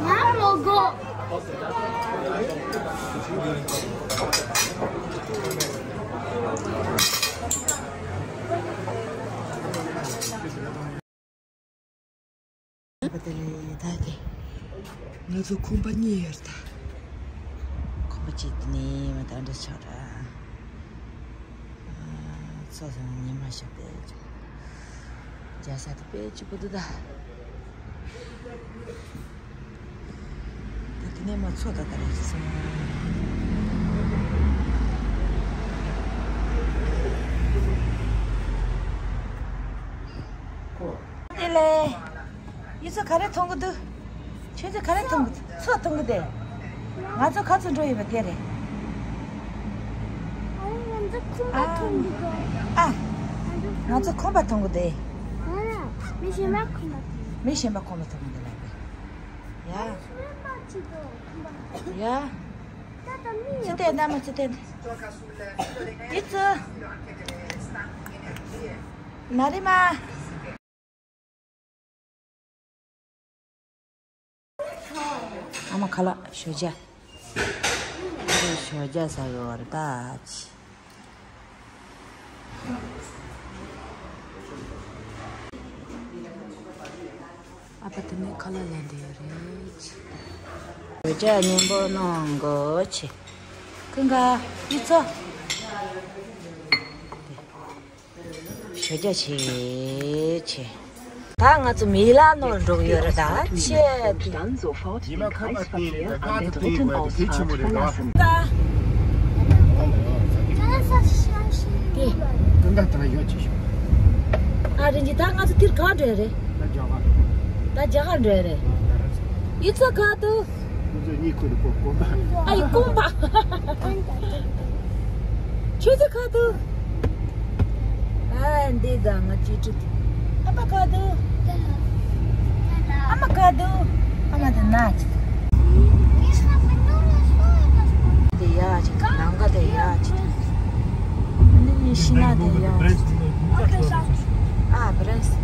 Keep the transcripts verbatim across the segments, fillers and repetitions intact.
Mama, go. པ་དེ་ལས་ད་དེ། ང་ཚོ་ཁང་པ་གཉིས་ཡོད་ད། ཁང་པ་གཅིག་དེ་ནས་མ་ད་འདྲ་ཆགས་ར། ཚོ་ཚང་ཉི་མ་ཞིག་དེ། རྒྱ་ས་དེ་དཔེ་གཅིག་པོ་འདུག་ད། ད་དེ་ནས་མ་ཚོ་ད་ད་རེད་སོང་། དེ་ལས། ཡིད་ཚོ་ག་རེ་མཐོང་གི་འདུག་ཁྱོད་ཚོ་ག་རེ་མཐོང་གི་འདུག་ཚོ་མཐོང་གི་འདུག་ང་ཚོ་ག་ཚོད་འགྲོ་ཡོད་པ་དེ་རེད། ཨ། ང་ཚོ་ཁང་པ་མཐོང་གི་འདུག་ཨ། ང་ཚོ་ཁང་པ་མཐོང་གི་འདུག་ཨ། མི་གཞན་པ་ཁང་པ་མཐོང་། མི་གཞན་པ་ཁང་པ་མཐོང་གི་འདུག་ལབ་པས། ཡ། གཞན་པ་ཅིག་འདུག་ཁང་པ། ཡ། ད་ད་མི་ཚེ་བརྟན་ད་མ་ཚེ་བརྟན། ཡིད་ཚོ། ན་རེ་མ། ཨ་མ་ཁ་ལག་ཞོ་ཇ། ཞོ་ཇ་ཟ་གི་བར་ད་ཅི། ཨ་ཕ་དེ་ནས་ཁ་ལག་ལེན་དེ་རེད། ཞོ་ཇ་སྙན་པོ་གནང་དགོས་ཆེ། ཀུན་དགའ་ཡིད་ཚོ། ཞོ་རྒྱ་ཆེ་ཆེ། ད་ང་ཚོ་མི་ལ་ནོར་འགྲོ་གི་ཡོད་རེད་ད་ཆེ། Dann sofort den Kreisverkehr an der dritten Ausfahrt verlassen. ཀུན་དགའ་དྲང་ཡོད་ཅེས་ཞུ། ཨ་རིན་ཇི་ད་ང་ཚོ་དེར་ག་འགྲོ་ཡོད་རེད། ད་རྒྱ་གར། ད་རྒྱ་གར་འགྲོ་ཡོད་རེད། ཡིད་ཚོ་ག་འདུག་ཁོ་ཚོ་གཉིད་ཁུག་འདུག་ཁོ་སྐོམ་པ། ཨ་ཡི་སྐོམ་པ། ཁྱོད་ཚོ་ག་འདུག་ཨ་འདི་ད་ང་ཅི་ཅི། ཨ་མ་ག་འདུག་ཨ་མ་ག་འདུག་ཨ་མ་དེ་ན་ཅི། དེ་ཡ་ཅི་ནམ་མཁའ་དེ་ཡ་ཅི། ནི་ཤི་ན་དེ་ཡ་ཅི། ཨ་བྷི་རེན་སི།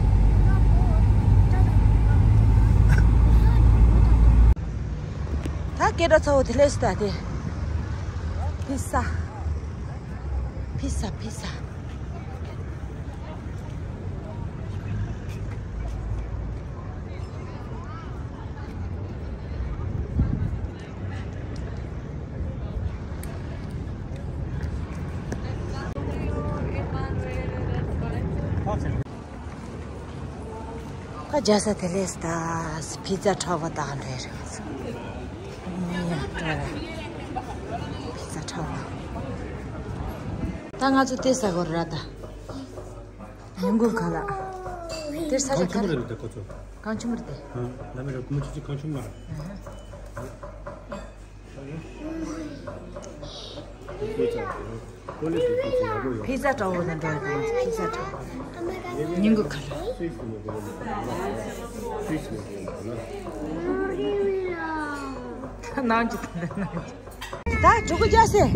ད་སྐད་སྒྲ་ཚ་བོ་དེ་ལས་སུ་ད་དེ། ཕི་ས། ཕི་ས་ཕི་ས། ཁ་རྒྱ་ས་དེ་ལས་ད་ཕི་ཛ་ཁྲག་པ་དག་འདྲ་རེད། ཡ་སྤྲོ་རེད། ཕི་ཛ་ཁྲག་པ། ད་ང་ཚོ་དེ་ཟ་དགོས་རེད་ད། ཉིན་གུང་ཁ་ལག་དེར་ས་ཆ་གང་ཆུང་མ་རེད་ད་ཁོ་ཚོ། གང་ཆུང་མ་རེད་དེ། ཨ། ལ་མི་རེད་ཁོ་མོ་ཆུ་ཆུ་གང་ཆུང་མ་རེད། ཨ་ཧ། ཕི་ཛ་འདྲ་བོ་ནས་འགྲོ་ཡོད་པ། ཕི་ཛ་འདྲ་བོ། ཉིན་གུང་ཁ་ལག་ཁ་ནང་གི་དང་ནང་གི། ད་ཕྲུ་གུ་རྒྱག་སེ། ཨེ།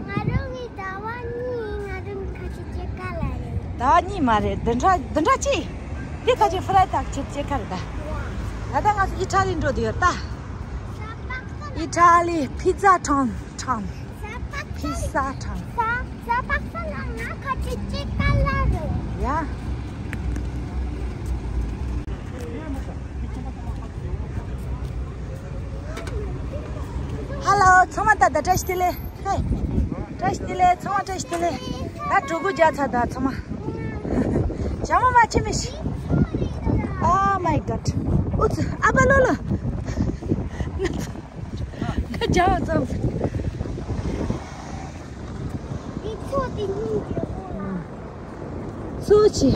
ང་རང་གི་ཟླ་བ་གཉིས་ང་རང་ཁ་ཆེ་ཆེ་ག་ལ་རེད། ཟླ་བ་གཉིས་མ་རེད། བདུན་ཕྲག་བདུན་ཕྲག་གཅིག་དེ་ཁ་ཆེ་ཧྥུ་ལའི་ཏག་ཆེ་ཆེ་ག་རེད་ད། ད་ལྟ་ང་ཚོ་ཨི་ཊ་ལི་འགྲོ་དུ་ཡོད་ད། ཨི་ཊ་ལི་ཕི་ཛ་ཁྲོམ་ཁྲོམ། ཕི་ཛ་ཁྲོམ། ཟ་ཟ་པག་ས་ལ་ང་ཁ་ཆེ་ཆེ་ག་ལ་རེད། ཡ། ཧ་ལོ། ཚང་མ་ད་ད་བཀྲ་ཤིས་བདེ་ལེགས། ཧེ། བཀྲ་ཤིས་བདེ་ལེགས། ཚང་མ་བཀྲ་ཤིས་བདེ་ལེགས། ད་ཕྲུ་གུ་རྒྱག་ཚར་ད་ཚང་མ། ཞྭ་མོ་མ་ཁྱེར་མི་ཤི། Oh my God. ཨུ་ཚུ། ཨ་པ་ལོ་ལོ། ང་རྒྱག་ཙམ། འདི་ཚོ་དེ་སྙིང་རྗེ་པོ་ལ། སུ་ཆི།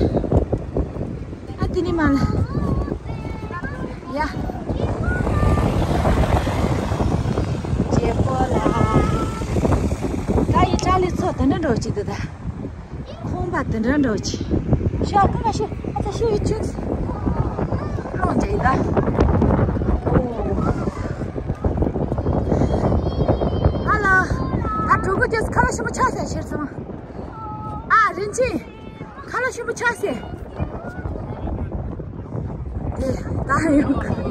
ཨ་དེ་ནི་མ་ལ། ཡ། རྗེ་པོ་ལ། ད་ཡི་ཊ་ལི་ཚོ་དེ་འདྲ་འགྲོ་ཅིག་འདུག་ད། ཁང་པ་དེ་འདྲ་འགྲོ་ཅིག་ཤོག་ཁང་ལ་ཤོག་ཨ་ཙི་ཤོག་ཡི་ཆུག་རང་རྒྱལ་ད། ཨོ། ཧ་ལ། ད་གྲོགས་པོ་ཁྱེད་ཁ་ལ་ཤོག་ཆ་ཤ་ཤེར་སོང་། རིན་ཆེན། ཁ་ལག་ཞིམ་པོ་ཆགས་སེ། དེ་ད་ཡོང་གི།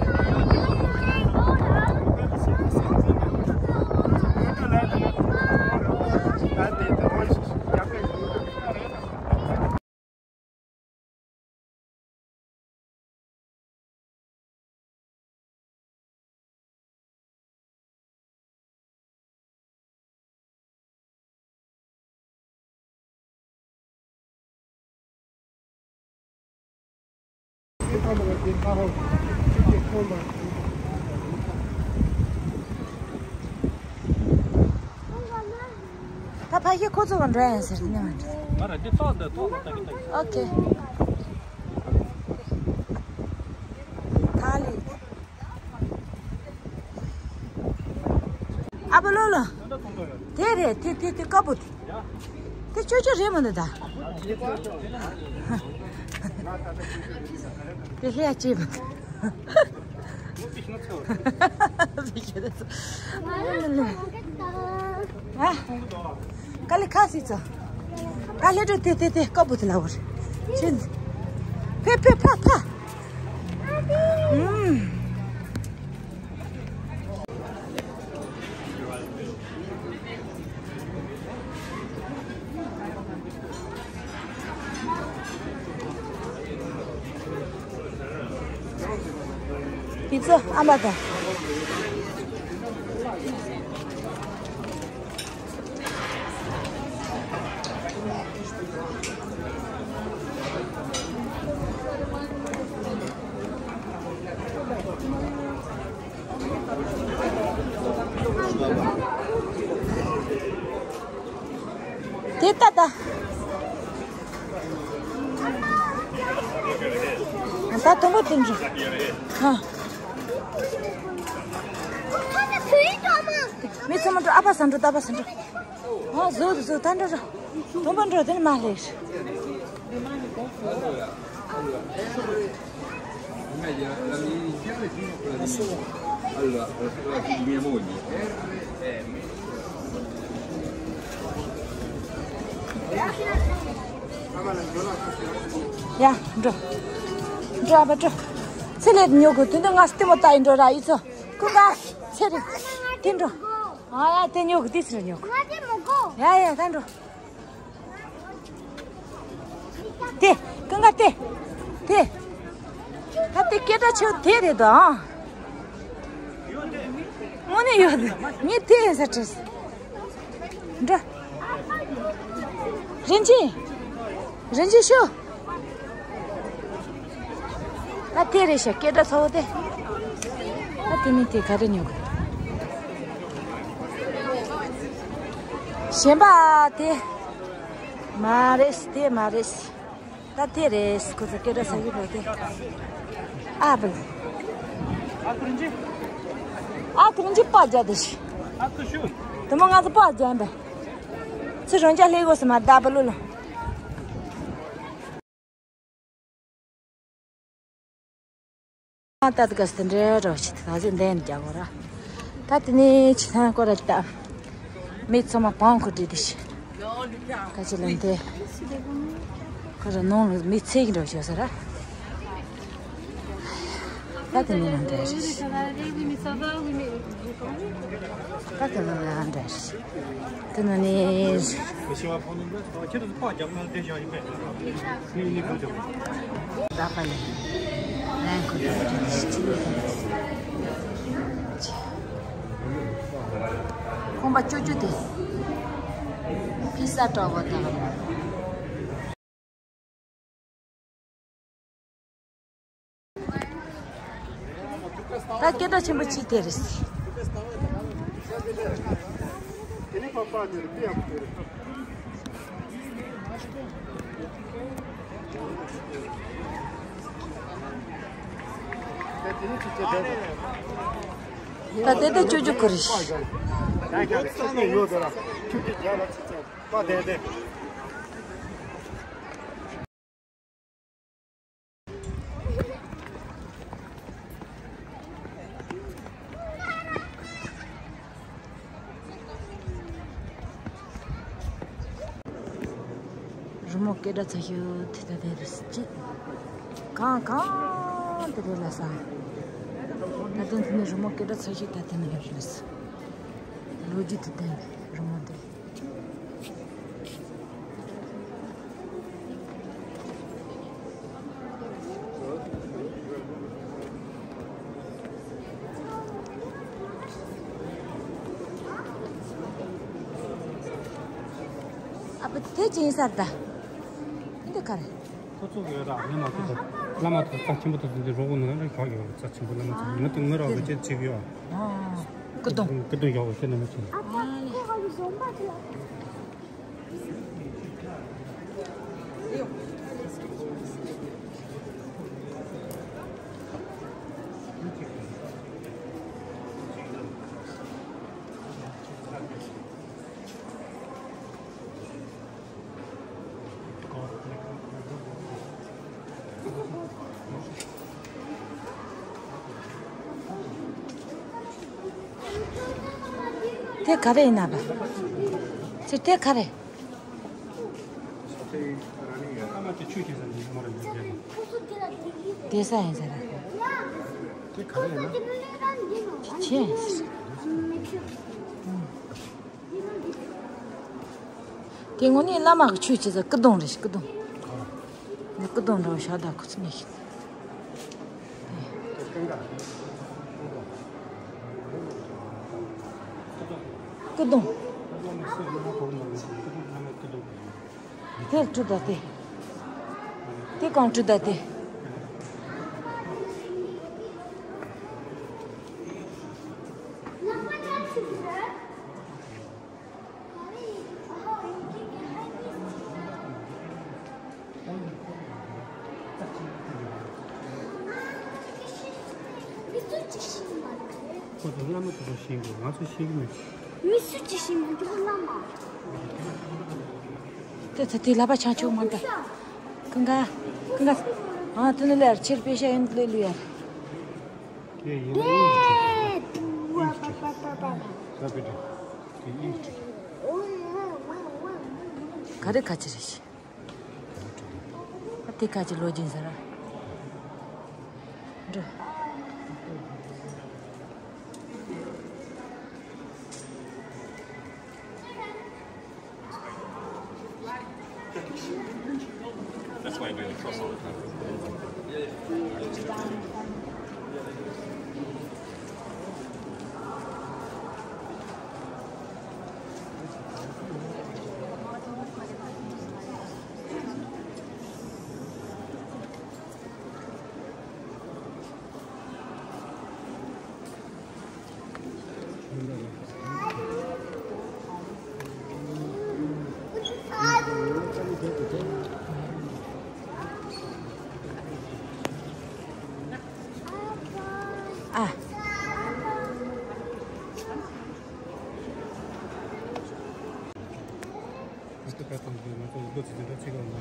ད་ཕ་གི་ཁོ་ཚོ་ག་འགྲོ་ཡ་ཟེར་ནི་མ་འགྲོ། ཨོ་ཁེ། ཐ་ལི། ཨ་པ་ལོ་ལོ། དེ་རེད། དེ་དེ་དེ་དཀར་པོ་དེ། དེ་ཅོ་ཅོ་རེད་མ་འདུག་ད། དེ་ལྷས་ཅེས་མ་འདུག་ཨ། དཀའ་ལས་ཁག་སྲིད་ཚོ། དཀའ་ལས་འགྲོ་དེ་དེ་དེ་དཀར་པོ་དེ་ལ་བར། ཕེ་ཕེ་ཕ་ཕ། ཨུམ། དེ་ཚོ་ཨ་མ་དང་། དེ་ལྟ་ད། ད་དུམ་བུ་དེ་འགྲོ། ཧ། མི་ཚང་མ་འགྲོ། ཨ་ཕ་ས་འགྲོ། ད་ཨ་ཕ་ས་འགྲོ། ཨ་ཟོ་ཟོ་ད་འགྲོ་འགྲོ། དུམ་བུ་འགྲོ། དེ་ནི་མ་ལེགས། Allora, la figlia di mia moglie, R M. ཡ། འགྲོ། འགྲོ་ཨ་ཕ་འགྲོ། ཚེ་ལས་ཉོ་དགོས། དེ་འདྲ་ང་ལྟད་མོ་ལྟ་ཡི་འགྲོ་ར་ཡི་ཚོ། ཀུན་དགའ། ཚེ་རིང་། དེ་འགྲོ། ཨ་ཡ་དེ་ཉོ་དགོས། དེ་ཚེ་རིང་ཉོ་དགོས། ང་དེ་མི་དགོས། ཡ་ཡ་ད་འགྲོ། དེ། ཀུན་དགའ་དེ། དེ། ད་དེ་སྐད་གྲགས་ཆེ་བ་དེ་རེད་དོ། དངོས་གནས་ཡོད་དེ། ངས་དེ་ཡིན་ས་དྲིས། འདྲ། རིན་ཆེན། རིན་ཆེན་ཤོག་ད་དེ་རེད་ཤག་སྐད་གྲགས་ཚ་བོ་དེ། ད་དེ་ནི་དེ་ག་རེ་ཉོ་དགོས། གཞན་པ་དེ། མ་རེད། དེ་མ་རེད། ད་དེ་རེད། ཁོ་ཚོ་སྐད་གྲགས་ཚ་གི་རེད་དེ། ཨ་བུ། ཨ་ཁུ་རིན་ཆེན། ཨ་ཁུ་རིན་ཆེན་པ་རྒྱག་དེ་ཤི། ཨ་ཁུ་ཤུ། དེ་མོ་ང་ཚོ་པ་རྒྱག་ཡིན་པས། ཚེ་རིང་ཅག་ལྷས་གོ་སི་མ་ད་བུ་ལུ་ལ། ད་དགའ་སྟེ་འདྲེ་རོ་ཆི་ད་ཟེར་འདན་རྒྱག་གོ་ར། ད་དེ་ནས་ཆི་ཐང་སྐོར་ར་ད། མི་ཚང་མ་བང་ཁོ་འདྲེ་དེ་ཤི། ཁ་ཆེ་ལན་དེ། ཁོ་ར་ནང་ལ་མི་ཚེ་གི་འགྲོ་ཤོག་ས་ར། ད་དེ་ནས་ནང་འདྲེ་རེད། ད་དེ་ནས་ནང་འདྲེ་རེད། དེ་ནས་ནི། ད་པ་ལེ། རང་ཁོ་ཐག་ཅིག་ཅིག་ལེ། ཁོང་པ་ཅོ་ཅོ་དེ། ཕི་ས་སྤྲོ་བོ་དང་། ད་སྐད་གྲགས་ཆེན་པོ་གཅིག་དེ་རེད། ད་དེ་དེ་ཅོ་ཅོ་ཁོ་རེད། རི་མོ་སྐད་གྲགས་ཚ་ཤོས་དེ་ད་དེ་རེད་ཅི། གང་གང་དེ་རེད་ལ་ས། ད་དེ་ནི་རི་མོ་སྐད་གྲགས་ཚ་ཤོས་ད་དེ་ནི་ཡོད་རེད། ལོ་རྒྱུས་དེ་ལྡན་པའི་རི་མོ་དེ། ཨ་ཕ་དེ་ཅི་ཡིན་ས་རེད་ད། འདི་ག་རེ། ཁོ་ཚོ་གི་ར་ངས་མ་ཐུག་ད། བླ་མ་ཐུག་རྩ་ཆེན་པོ་ཐུག་འདི་རོགས་ནང་ལ་བཞག་ཡོད། རྩ་ཆེན་པོ་བླ་མ་ཐུག་ང་དུ་ངོ་ར་འོ་ཅེ་ཅིག་ཡོད། སྐུ་གདུང་། སྐུ་གདུང་ཡོད་པ་ཁྱེད་ནས་མ་ཤེས། དེ་ག་རེ་ཡིན་ན་བ། ཚེ་དེ་ག་རེ། དེ་ས་ཡིན་ཟེར། དེ་ག་རེ་ཡིན་ན། ཆེ་ཡིན་ཟེར། དེ་དངོས་གནས་བླ་མ་གི་ཆོས་བྱེད་ས་སྐུ་གདུང་རེད། སྐུ་གདུང་། ནི་སྐུ་གདུང་འདྲ་བོ་ཞག་དང་ཁུ་ཚུར་ནས་ཤིག་སྐུ་གདུང་། དེ་བྲུ་ད་དེ། དེ་གང་བྲུ་ད་དེ། ཁོ་ཚོ་བླ་མ་དེ་ཚོ་ཤེས་དགོས། ང་ཚོ་ཤེས་ཀྱི་མེད། མི་སུ་ཅི་ཤེས་མི་འདུག་བླ་མ། དེ་ཚོ་དེ་ལབ་པ་ཆང་ཆུང་མ་འདྲ། ཀུན་དགའ། ཀུན་དགའ། ཨ་དེ་ནི་ལེར་ཕྱིར་དཔེ་ཤ་ཡིན་ལེ་ལུ་ཡར། དེ་ཡིན་ན་ཡིན་གྱི། ཡིན་གྱི། ས་པེ་ཏྲ། དེ་ཡིན་གྱི། ག་རེ་ག་ཅི་རེད་ཤི། ཨ་དེ་ག་ཅི་ལོ་རྒྱུས་ཟེར་ར། འགྲོ། That's why I do the cross all the time. ཨ། ང་ཚོ་ཁ་ཐང་དུ་ང་ཚོ་ལོ་ཚོད་འདི་འདྲ་ཚིག་ལ་ང་།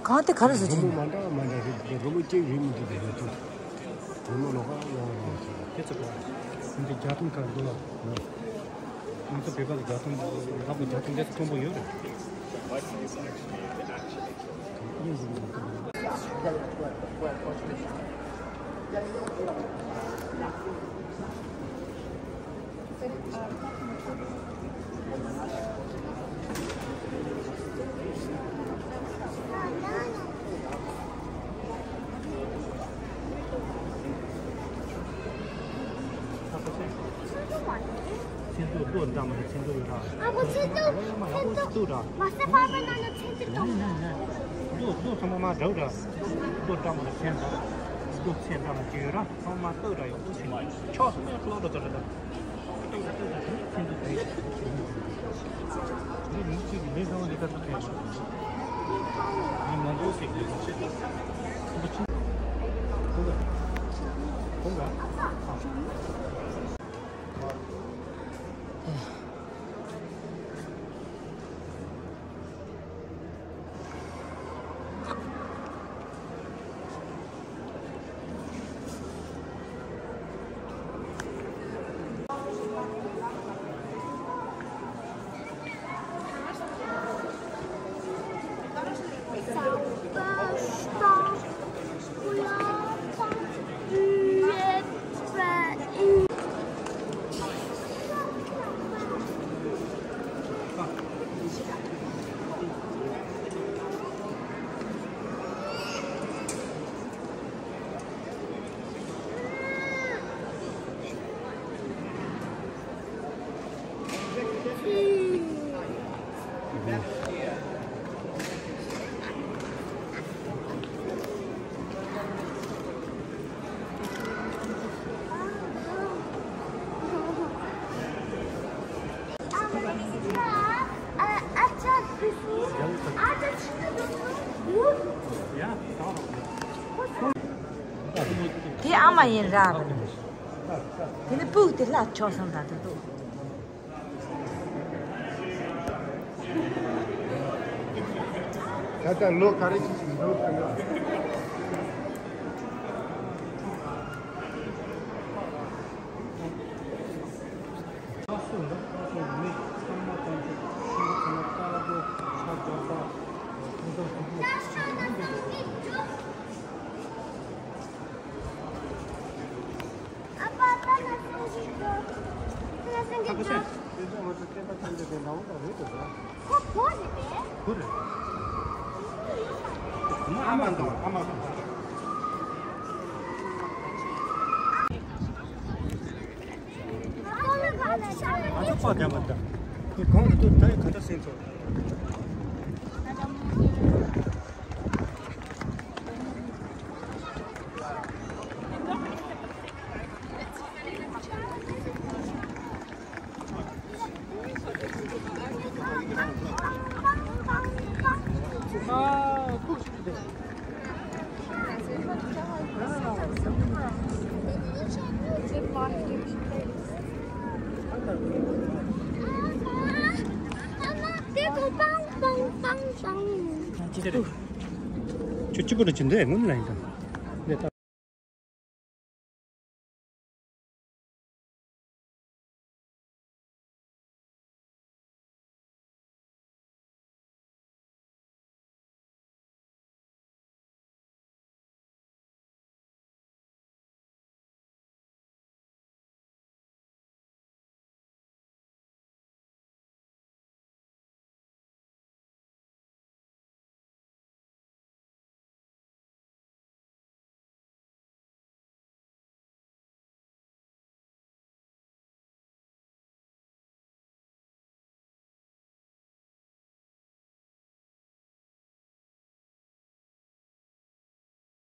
གང་དེ་ག་རེ་བཟོ་གི་ཡིན། རི་མོ་མ་འདྲ་མ་འདྲ་རེད། རི་མོ་གཅིག་རེད་མི་འདུག་དེ་ལ་ཐུག་རི་མོ་ལོགས་ཀ་ཡོང་ཡོང་ཟེར་ལ། དེ་ཚོ་ག་འདི་རྒྱ་ཐུང་ག་འདུག་ལ། ང་ཚོ་བོད་པ་ལ་རྒྱ་ཐུང་ལག་པ་རྒྱ་ཐུང་འདི་མཐོན་པོ་ཡོད་རེད། མཚན་ཐོ་ལོ་འདྲ་མ་རེད། མཚན་ཐོ་ཡོད་ར། ཨ་ཁུ་མཚན་ཐོ། མཚན་ཐོ། མ་སེ་ཕ་པའི་ནང་ན་མཚན་ཐོ་གཏོང་། ལོ་ལོ་ཚང་མ་མ་འདྲ་ར། ལོ་འདྲ་མ་རེད། མཚན་འདྲ། ལོ་མཚན་འདྲ་མ་ཅིག་ཡོད་ར། ཚང་མ་ལྟོས་ར་ཡོད་པོ་ཆེ། ཆོག་སོང་ཡོད་ལོ་ལོ་ཙ་ར་ད། དེ་ཨ་མ་ཡིན་ར། དེ་ནི་སྤུག་དེ་ལ་ཆོག་སོང་ད་དུ་དུ། ད་ལྟ་ལོ་ག་རེ་ཞིག་ཞིག་འགྲོ་ཐུབ་ན། ཁྱོད་གཅིག་པོ་ལ་ཇི་འདྲ་ཡང་ངུ་ལ་ཡིན་ད།